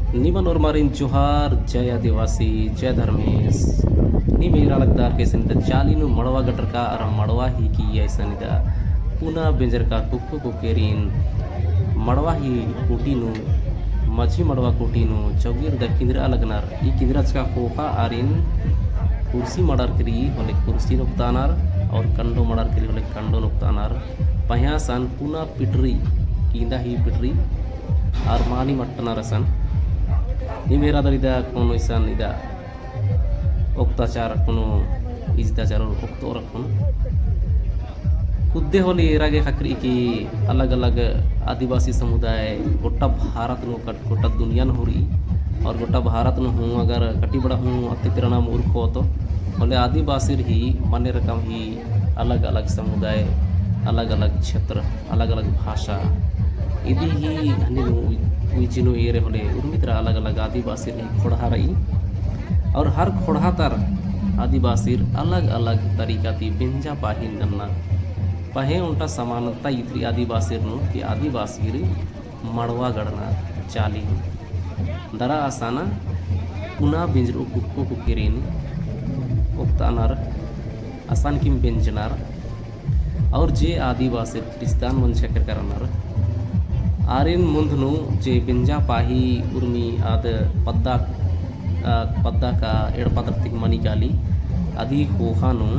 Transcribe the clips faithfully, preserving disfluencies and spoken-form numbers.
निमन ओर्मारिन जोहार, जय आदिवासी, जय धर्मेस। नीम एरा लगदर का इसन इदा चाली नू मड़वा गड्डरका अरा मड़वा ही किइय्या इसन इदा पुना बेंजरका कुक्को कुक्केरिन मड़वा ही कुटी नू, मझी मड़वा कुटी नू चौगिर दा किंदरा लगनर। ई किंदरा चका ख़ोख़ा आरिन कुर्सी मड़ारकी रई होले कुर्सी नू ओक्तानर और कंडो मड़ारकी रई होले कंडो नू ओक्तानर। पहें असन पुना पिटरी, किंदा ही पिटरी, आर मानी मट्टनर असन। नीम एरादर इदा कोनो इसन इदा ओक्ताचार कोनो इजताचार ओक्तोर अक्कुन। कुद्दे होले एरा गे ख़क्खरई कि अलग-अलग आदिवासी समुदाय गोट्टा भारत नू कट-, गोट्टा दुनिया नू हूँ रई। और गोट्टा भारत नू हूँ अगर कटी बड़ा हूँ अत्ते तेरा नाम उरखो तो होले आदिवासिर ही मने रकम ही अलग-अलग समुदाय, अलग-अलग क्षेत्र, अलग-अलग भाषा। इदी ही हनी नू उइ-, उइजी नू एरे होले उर्मी तरा अलग-अलग आदिवासिर ही ख़ोंड़हा रई। और हर ख़ोंड़हा तर आदिवासिर अलग-अलग तरीका ती बेंजा पाहिन नन्ना। पहें ओन्टा समानता इतरी आदिवासिर नू कि आदिवासिर मड़वा गड़नर चाली। दरा असाना पुना बेंजरओ कुक्को कुक्केरिन ओक्तानर, असानकिम बेंजनर। और जे आदिवासिर क्रिस्तान मंजका केरकर रअनर, आरिन मुन्ध नू जे बेंजा पाही उर्मी आद पद्दा, आ, पद्दा का एड़पा तरतिक मनी काली, अदी ख़ोख़ा नू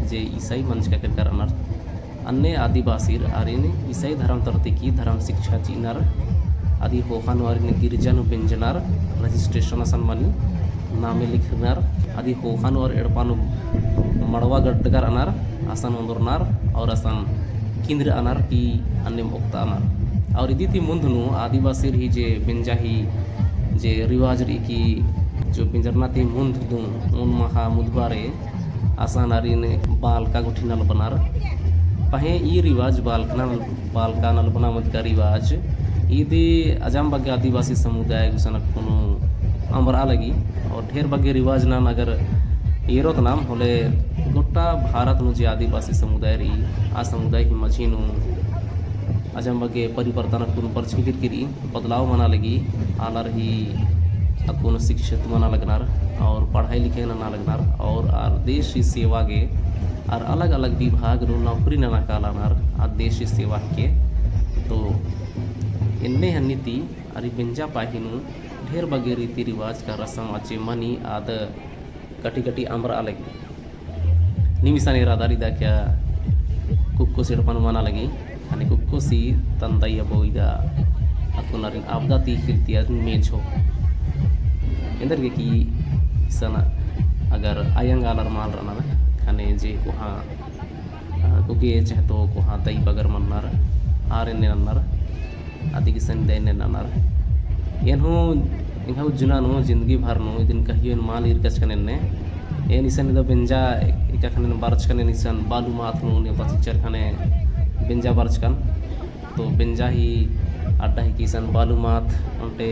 जे ईसाई मंजका केरकर रअनर, अन्ने आदिवासिर आरिन ईसाई धरम तरती की धरम शिक्षा चिअनर। अदी ख़ोख़ा नू आरिन गिरजा नू बेंजनर, registration असन मनी, नामे लिखनर। अदी ख़ोख़ा नू और एड़पा नू मड़वा गड्डरका रअनर, असन ओन्दरनर और असन किंदरअनर कि अन्नेम ओक्तानर। और इदी ती मुन्ध नू आदिवासिर ही जे बेंजा ही जे रिवाज रई कि जो बेंजरना ती मुन्ध नू ओन महा मुधवारे असन आरिन बालका गुट्ठी नलबनर। पहें ई रिवाज बालका नल-, बालका नलबना मदका रिवाज, इदी अजम बग्गे आदिवासी समुदाय गुसन अक्कुन अम्बरआ लगी। और ढेर बग्गे रिवाज नन अगर एरोत नाम होले गोट्टा भारत नू जे आदिवासी समुदाय रई, आ समुदाय ही मझी नू अजम बग्गे परिवर्तन अक्कुन बरचकी केरकी रई। बदलाव मना लगी, आलर ही अक्कुन शिक्षित मना लगनर और पढ़ाई लिखाई नना लगनर और आर देश ही सेवा गे आर अलग-अलग विभाग नू नौकरी नना कालनर, आर देश ही सेवा के। तो एन्ने हन्नी ती आर ई बेंजा पाही नू ढेर बग्गे रीति रिवाज का रसम अचे मनी आद कटी कटी अम्बरआ लगी। नीम इसन एरादर इदा का कुक्कोस एड़पा नू मना लगी, ख़ने कुक्कोस ही तंदई अबो इदा अक्कुन आरिन आपदा ती ख़िलतिया मेंजो। एन्देरगे कि इसन अगर अयंग आलर मल रअनर, ख़ने जे कोहाँ, आ, कुके चहतो कोहाँ दई बगर मन्नर, आर एन्ने नन्नर। अदी गुसन इदा एन्ने ननर। एन हूँ एंग्है उज्जना नू जिंदगी भर नू इदिन कहियो एन मल ईरकचकन एन्ने। एन इसन इदा बेंजा एका ख़ने बरचकन, एन इसन बालूमाथ नू नेवता चिच्चर ख़ने बेंजा बरचकन। तो बेंजा ही अड्डा ही कि इसन बालूमाथ ओन्टे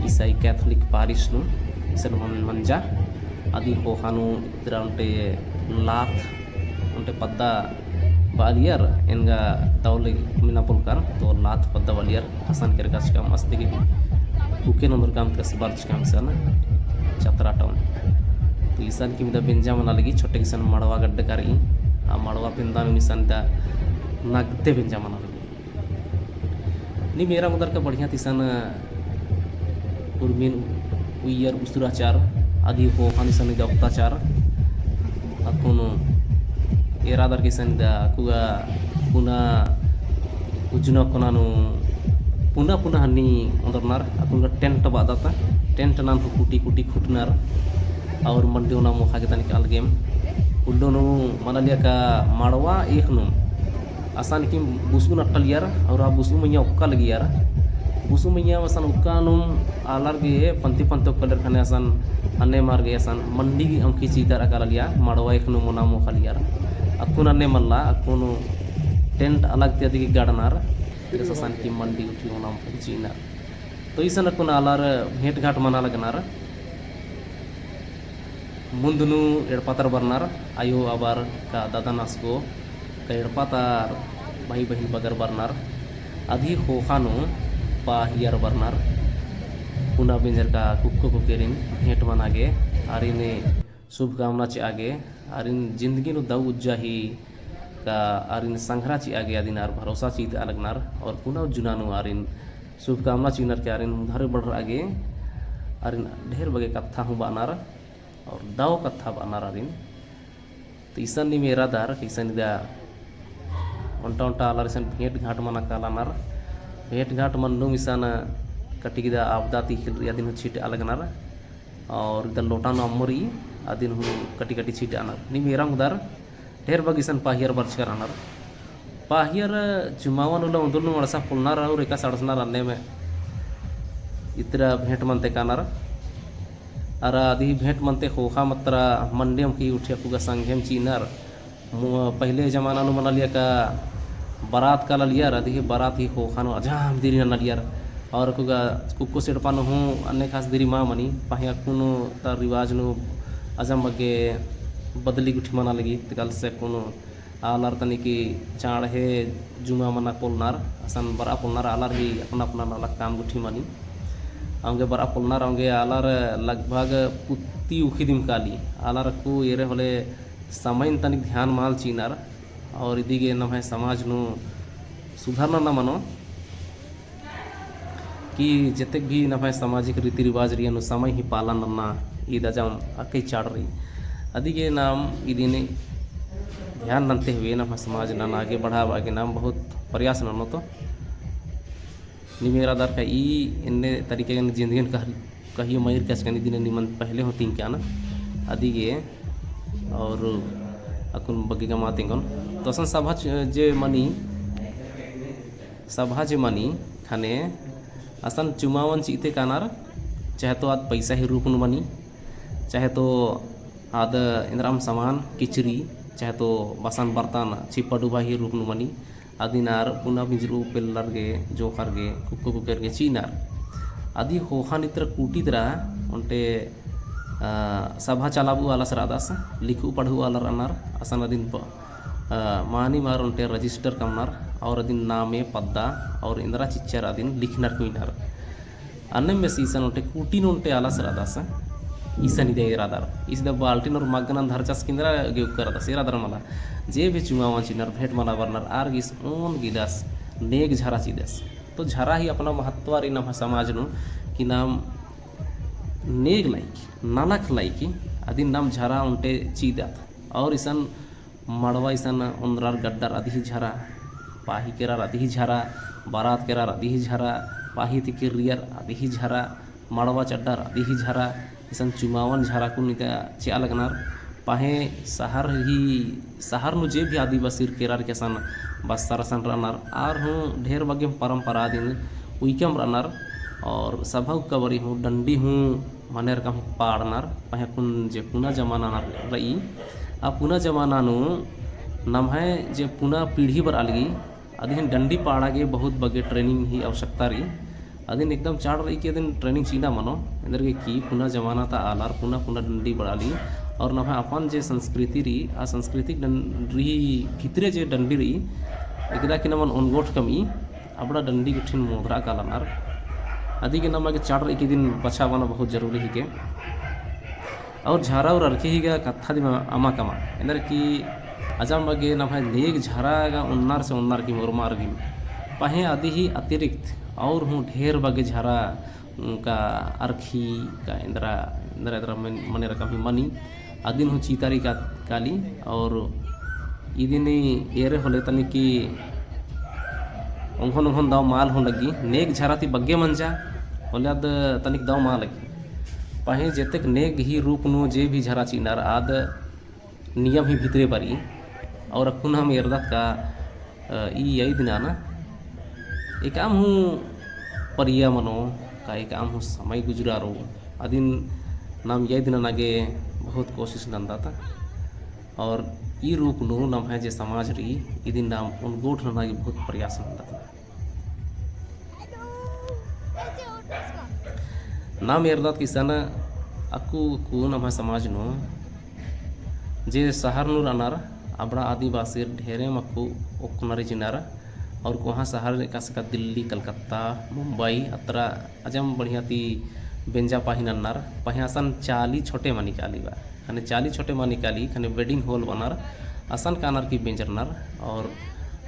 ईसाई Catholic parish नू इसन मन-, मंजा। अदी ख़ोख़ा नू इतरा ओन्टे लाथ ओन्टे पद्दा बआलियर, एन गा दव ले मिना पोलकन, तो लाथ पद्दा बआलियर, असन केरकाचकम अस्ते गे कुके नंदरकम तस बरचकम इसन चतरा town। तो इसानकिम इदा बेंजा मना लगी, छोटे इसन मड़वा गड्डरका रई, आ मड़वा पेंदा नू इसन इदा नगते बेंजा मना लगी। नीम एरा ओंगदर का बढ़िया ती इसन उर्मिन उइयर उसुराचर, अदी ख़ोख़ा नू इसन इदा ओक्ताचर। अक्कुन एरादर का इसन इदा अक्कु गा पुना उज्जना कोना नू पुना पुना हन्नी ओन्दरनर, अक्कुन गा tent बअदत, tent नन हूँ कुटी कुटी खुटनर, और मंडी ओना मोख़ा गे तनिक अलगेम। उल्लो नू मनालिया का मड़वा एख़ नू असानकिम बुसु नट्टालियर, और आ बुसु मइय्याँ ओक्का लगियर। बुसु मइय्याँ असन ओक्का नुम आलर गे पंती पंती ओक्कालियर ख़ने असन अन्ने मार गे असन मंडी अमख़ी चिदर अकालालिया, मड़वा एख़ नुम ओना मोख़ालियर। अक्कुन अन्ने मल्ला, अक्कुन tent अलग ती अदी गे गड़नर, फिर असानकिम मंडी गुट्ठी ओना मोख़ी चिअनर। तो इसन अक्कुन आलर भेंट घाट मना लगनर। मुन्द नू एड़पा तर बरनर, अयो अबर का ददन असगो का एड़पा तर बही बही बगर बरनर, अदी ख़ोख़ा नू पाहियर बरनर। पुना बेंजर का कुक्को कुक्केरिन भेंट मना गे, आरिन शुभकामना चिआ गे, आरिन जिंदगी नू दव उज्जा ही का आरिन संघरा चिआ गे अदिन आर भरोसा चिआ लगनर, और पुना उज्जना नू आरिन शुभकामना चिअनर के आरिन उधर बढ़रआ गे, आरिन ढेर बग्गे कत्था हूँ बअनर, और दव कत्था बअनर आरिन। तो इसन नीम एरादर, इसन इदा ओन्टा ओन्टा आलर इसन भेंट घाट मना कालनर। भेंट घाट मन्नुम इसन कटिक इदा आपदा ती खिल रई अदिन हूँ छिटआ लगनर। और इदा लोटा नू अम्म रई अदिन हूँ कटी कटी छिटअनर। नीम एरा ओंगदर ढेर बग्गे इसन पाहियर बरचकर रअनर। पाहियर चुमावन उल्ला उन्दुल नू अंड़सा पोलनर और एकासे अंड़सनर अन्नेम इतरा भेंट मनते कानर। अरा अदी भेंट मनते ख़ोख़ा मतरा मंडी अमख़ी उठी अक्कु गा संगेम चिअनर। मु-, पहिले जमाना नू मनालिया का बरात कालालियर, अदी ही बरात ही ख़ोख़ा नू अजाम दिरी ननालियर। और अक्कु गा कुक्कोस एड़पा नू हूँ अन्ने खास दिरी मा मनी, पहें अक्कुन ता रिवाज नू अजाम बग्गे बदली गुट्ठी मना लगी, तेकल से अक्कुन आलर तनिक चाँड़हे जुमा मना पोलनर, असन बरआ पोलनर, आलर ही अपना अपना नलख काम गुट्ठी मनी। औंगे बरआ पोलनर, औंगे आलर लगभग पुत्ती उखी दिम काली। आलर अक्कु एरे होले समयन तनिक ध्यान मल चिअनर, और इदी गे नम्है समाज नू सुधारना ना मनो। कि जेतेक भी नम्है सामाजिक रीति रिवाज रई अन्नु समय ही पालन नन्ना ईद अजाम अकय चाड़ रई। अदिगे नाम इदिन ध्यान नन्ते हुए नम्है समाज नन आगे बढ़ाबआ गे नाम बहुत प्रयास ननोत। निमेर आदर का ई एन्ने तरीका गने जिंदगी नू कह-, कहियो मइर कछकन इदिन निमन पहले हूँ तिंकन। अदिगे और अक्कुन बग्गे गा मा तिंकन। तो असन सभा च-, जे मनी सभा जे मनी ख़ने असन चुमावन चिअते कानर, चाहे तो आद पैसा ही रूप नू मनी, चाहे तो आद एन्दराम समान किचरी, चाहे तो बसन बर्तन छिप्पा डुबा ही रूप नू मनी, अदिन आर पुना बिंजरू पेल्लर गे, जोंख़र गे, कुक्को कुक्केर गे चिअनर। अदी ख़ोख़ा नू इतरा कूटी तरा ओन्टे अ, सभा चलाबू आलस रअदस, लिखू पढ़ू आलर रअनर, असन अदिन प-, अ, मानिम आर ओन्टे register कमनर, और अदिन नामे पद्दा, और एन्दरा चिच्चर अदिन लिखनर कुइनर। अन्नेम बेस इसन ओन्टे कूटी नू ओन्टे आलस रअदस, इसन इदे एरादर, इसन इदे बाल्टी नू और मग्गनन धरचस कि एन्दरा गे उक्कर रअदस, एरादर मला, जे भी चुमावन चिअनर, भेंट मना बरनर, आर गे इसन ओन गिदस, नेग झरा चिदस। तो झरा ही अपना महत्व रई नम्है समाज नू, कि नाम नेग लाइक, नलख लाइक, अदिन नाम झरा ओन्टे चिदत। और इसन मड़वा इसन ओन्दरर गड्डर अदी ही झरा, पाही केरर अदी ही झरा, बरात केरर अदी ही झरा, पाही ती किर्रियर अदी ही झरा, मड़वा चड्डर अदी ही झरा, इसन चुमावन झरा कुन इदा चिआ लगनर। पहें सहर ही, सहर नू जे भी आदिवासिर केरर के असन बस्सर असन रअनर, आर हूँ ढेर बग्गे परम्परा अदिन उइकम रअनर, और सभा उक्का बारी हूँ डंडी हूँ मनेर कम पाड़नर, पहें अक्कुन जे पुना जमाना नू रई, आ पुना जमाना नू नम्है जे पुना पीढ़ी बरआ लगी, अदिन डंडी पाड़ा गे बहुत बग्गे training ही आवश्यकता रई। अदिन एकदम चाड़ रई कि अदिन training चिअना मनो, एन्देरगे कि पुना जमाना ता आलर पुना पुना डंडी बरआ लगी, और नम्है अपन जे संस्कृति रई, आ सांस्कृतिक डंडी भितरे जे डंडी रई, एकदा कि नमन ओनगोठ कमई, अबड़ा डंडी गुट्ठिन मोधरआ कालनर। अदिगे नमा गे चाड़ रई कि अदिन बछाबअना बहुत जरूरी हिके। और झरा और अरखी ही गा कत्था दिम अमा कमा। एन्देर कि अजाम बग्गे नम्है नेग झरा गा ओन्नर से ओन्नर की मोरमा अरगिम। पहें अदी ही अतिरिक्त और हूँ ढेर बग्गे झरा का अरखी का एन्दरा, एन्दरा, एन्दरा मन-, मनेर कम ही मनी। अदिन हूँ चितारी का काली और इदिन एरे होले तनिक ओंघोन ओंघोन दव मल हूँ लग्गी, नेग झरा ती बग्गे मंजा होले आद तनिक दव मल लग्गी। पहें जेतेक नेग ही रूप नू जे भी झरा चिअनर आद नियम ही भितरे बरई। और अक्कुन नाम एरदत का, अ, ई याद नना, एकअम हूँ परिया मनो, का एकअम हूँ समय गुजरारो, अदिन नाम याद नना गे बहुत कोशिश नन्दत। और ई रूप नू नम्है जे समाज रई, इदिन नाम ओनगोठ नना गे बहुत प्रयास नन्दत। नाम एरदत कि इसन अक्कु अक्कु नम्है समाज नू जे सहर नू रअनर अबड़ा आदिवासिर ढेरेम अक्कु ओक्कनर चिअनर। और कोहाँ सहर एकासे का दिल्ली, कलकत्ता, मुंबई अत्रा अजम बढ़िया ती बेंजा पाही नन्नर, पहें असन चाली छोटे मनी काली बा। खने चाली छोटे मनी काली, खने wedding hall बअनर, असन कानर की बेंजरनर, और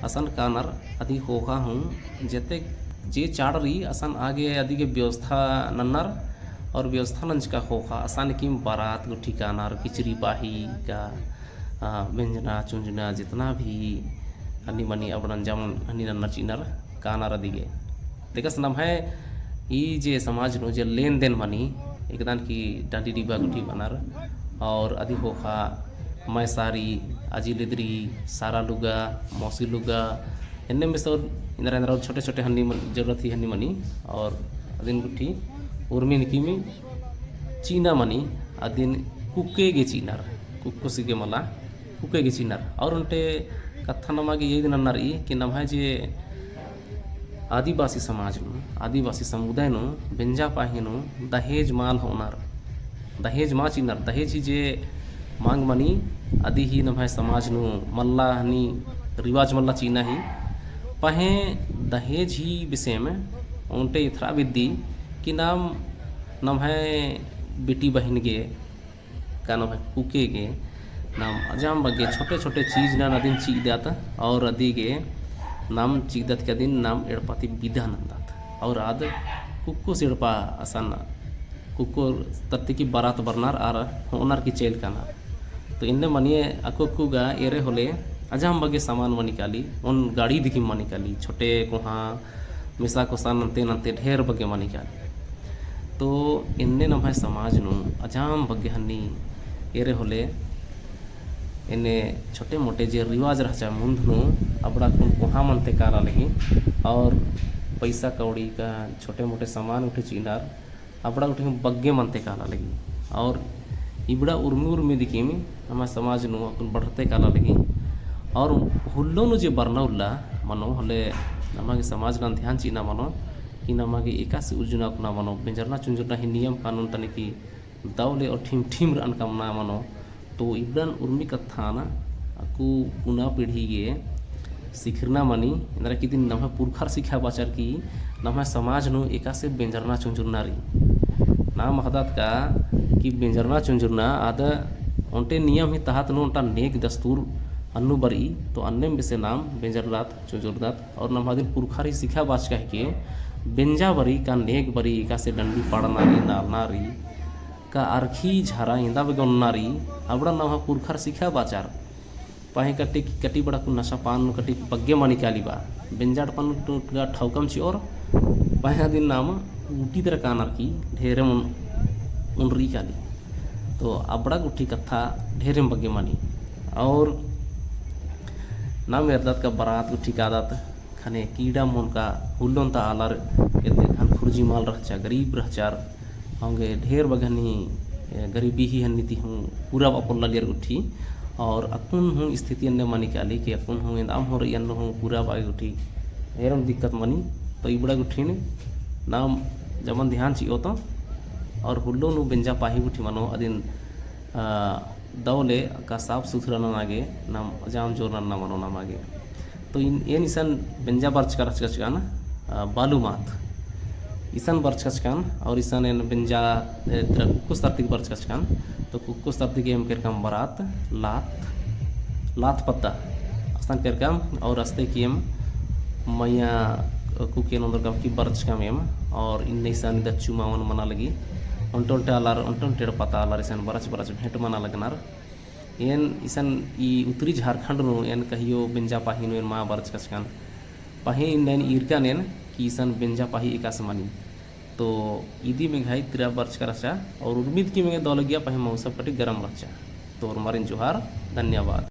असन कानर अदी ख़ोख़ा हूँ, जेते जे चाड़ रई, असन आगे अदी गे व्यवस्था नन्नर, और व्यवस्था नंजका ख़ोख़ा, असन की बरात गुट्ठी कानर, किचरी पाही का, आ, बेंजना, चुंजना, जितना भी हनी मनी अबड़न जमन हनी नन्नर चिअनर कानर अदी गे। देखस नम्है ई जे समाज नू जे लेन देन मनी, एकदन की डांडी डिब्बा गुट्ठी बअनर, और अदी ख़ोख़ा, मैसारी, अजी लिदरी, सारा लुगा, मौसी लुगा, एन्ने में से और इन्द्रा इन्द्रा और छोटे छोटे हनी मन, जरूरत ही हनी मनी, और अदिन गुट्ठी उर्मी निकिमी चिअना मनी, अदिन कुक्के गे चिअनर, कुक्कोस गे मला, कुक्के गे चिअनर। और ओन्टे कत्था नमा गे इदिन नन्ना रई कि नम्है जे आदिवासी समाज नू, आदिवासी समुदाय नू, बेंजा पाही नू दहेज मल होअनर, दहेज मल चिअनर, दहेज ही जे मांग मनी, अदी ही नम्है समाज नू मल्ला हनी रिवाज मल्ला चिअना ही। पहें दहेज ही बेसेम ओन्टे एथरा बेद्दी कि नाम, नम्है बेटी बहिन गे का नम्है कुक्के गे नाम अजाम बग्गे छोटे छोटे चीज नन अदिन चिअदत, और अदी गे नाम चिअदत के अदिन नाम एड़पा ती बिदा नन्दत, और आद कुक्कोस एड़पा असन कुक्कोस तरती की बरात बरनर और होअनर की चइल कानर। तो एन्ने मनिये अक्कु अक्कु गा एरे होले अजाम बग्गे सामान मनी काली, ओन गाड़ी दिकिम मनी काली, छोटे कोहाँ, मिसा कोसा नन्ते नन्ते ढेर बग्गे मनी काली। तो एन्ने नम्है समाज नू अजाम बग्गे हनी एरे होले एन्ने छोटे मोटे जे रिवाज रहचा मुन्ध नू अबड़ा कुन कोहाँ मनते काला लगी और पैसा कौड़ी का छोटे मोटे सामान गुट्ठी चिअनर अबड़ा गुट्ठी बग्गे मनते काला लगी। और इबड़ा उर्मी उर्मी दिकिम नम्है समाज नू अक्कुन बढ़ते काला लगी। और हुल्लो नू जे बरना उल्ला मनो होले नमा गे समाज नन ध्यान चिअना मनो कि नमा गे एकासे उज्जना कुना मनो, बेंजरना चुंजुरना ही नियम कानून तनिकी दव ले और ठिम ठिम रअन कमना मनो। तो इबड़न उर्मी कत्थान अक्कु पुना पीढ़ी गे सिखरना मनी, एन्दरा कि दिन नम्है पुरखर सिखाबाचर कि नम्है समाज नू एकासे बेंजरना चुंजुरना रई। नाम अख़दत का कि बेंजरना चुंजुरना आद ओन्टे नियम ही तहत नू ओन्टा नेग दस्तूर अन्नु बरई, तो अन्नेम बेसे नाम बेंजरदत, चुंजुरदत, और नम्है दिन पुरखर ही सिखाबाचका हिके, बेंजा बरई का नेग बरई, एकासे डंडी पाड़ना रई, नालना रई, का अरखी झरा एन्दा बग्गे ओन्ना रई, अबड़ा नम्है पुरखर सिखाबाचर। पहें कटी, कटी बड़ा कुन नशा पान कटी बग्गे मनी काली बा। बेंजा एड़पन टुटगा ठौकम चिओर, पहें अदिन नाम ऊटी दरा कानर की ढेरे मन उन रई काली। तो अबड़ा गुट्ठी कत्था ढेरे बग्गे मनी। और नाम एरदत का बरात गुट्ठी कादत, खने कीड़ा मोन का हुल्लोन ता आलर एते खन खुर्जी मल रहचा, गरीब रहचर, औंगे ढेर बग्गे हनी, ए, गरीबी ही हनी ती हूँ पूरा बा पोल्ला लियर गुट्ठी। और अक्कुन हूँ स्थिति अन्ने मनी काली कि अक्कुन हूँ एन्दाम हो रई अन्नु हूँ पूरा बा गुट्ठी। एरम दिक्कत मनी, तो इबड़ा गुट्ठिन नाम जमन ध्यान चिओ तो, और हुल्लो नू बेंजा पाही गुट्ठी मनो अदिन, आ, दव ले का साफ सुथरा नना गे नाम अजाम जोर नन्ना मनो नमा गे। तो इन, एन इसन बेंजा बरचका रहचकन, अ, बालू मात। इसन बरचकन और इसन एन बेंजा, ए, तरा कुक्कोस तरती बरचकन। तो कुक्कोस तरती एम केरकम बरअत लात, लात पद्दा। असन केरकम और अस्ते की एम मइय्याँ कुक्के नू ओन्दरकम की बरचकम एम और इन्ने इसन इदा चुमावन मना लगी। ओन्टे ओन्टे आलर, ओन्टे ओन्टे एड़पा ता आलर इसन बरच बरच भेंट मना लगनर। एन इसन ई उत्तरी झारखंड नू एन कहियो बेंजा पाही नू एन मा बरचकन। पहें इन्ना एन ईरकन एन कि इसन बेंजा पाही एकासे मनी। तो इदी मेंग्है तरा बरचका रहचा और उर्मी दिकिम एंग्है दव लगिया पहें मौसम कटी गरम रहचा। तो ओर्मारिन जोहार, धन्यवाद।